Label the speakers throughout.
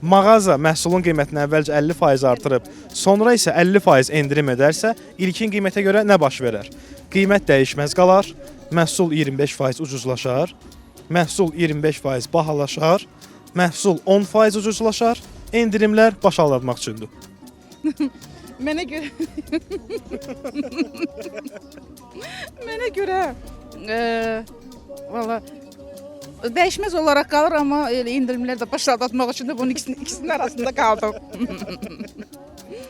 Speaker 1: Mağaza məhsulun qiymətini əvvəlcə 50% artırıb, sonra isə 50% endirim edərsə, ilkin qiymətə görə nə baş verər? Qiymət dəyişməz qalar, məhsul 25% ucuzlaşar, məhsul 25% bahalaşar, məhsul 10% ucuzlaşar, endirimlər baş aldatmaq üçündür.
Speaker 2: Mənə görə Mənə görə valla dəyişməz olaraq qalır, amma elə endirimlər də baş aldatmaq üçün də bunun ikisinin arasında qaldım.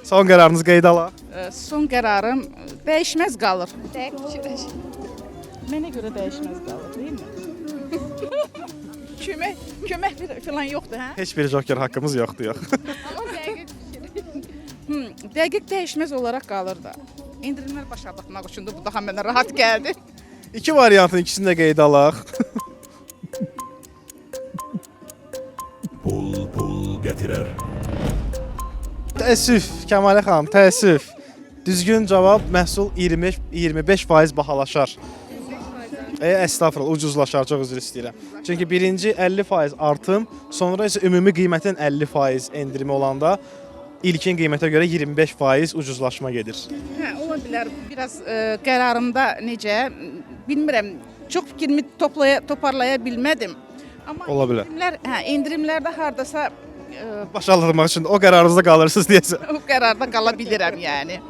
Speaker 1: Son qərarınızı qeydə alaq.
Speaker 2: Son qərarım dəyişməz qalır.
Speaker 3: Dəqiq fikirləş.
Speaker 2: Mənə görə dəyişməz qalır, deyilmi? Kömək filan yoxdur, hə?
Speaker 1: Heç bir joker haqqımız yoxdur, yox.
Speaker 3: Amma dəqiq fikirləş.
Speaker 2: Dəqiq dəyişməz olaraq qalır da. Endirimlər baş aldatmaq üçündür. Bu daha mənə rahat gəldi.
Speaker 1: İki variantın ikisini də qeydə alaq.
Speaker 4: Pul pul gətirər.
Speaker 1: Təəssüf, Kəmalə xanım, təəssüf. Düzgün cavab məhsul 25 25% bahalaşar. Əstəğfurullah, ucuzlaşar, çox üzr istəyirəm. Çünki birinci 50% artım, sonra isə ümumi qiymətin 50% endirimi olanda ilkin qiymətə görə 25% ucuzlaşma gedir.
Speaker 2: Hə, ola bilər. Biraz qərarımda necə, bilmirəm. Çox fikrimi toparlaya bilmədim. Amma
Speaker 1: Ola bilər.
Speaker 2: endirimlər, hə, endirimlərdə hardasa
Speaker 1: Baş aldatmaq üçün o qərarınızda qalırsınız deyəsən.
Speaker 2: o qərarda qala bilirəm yəni.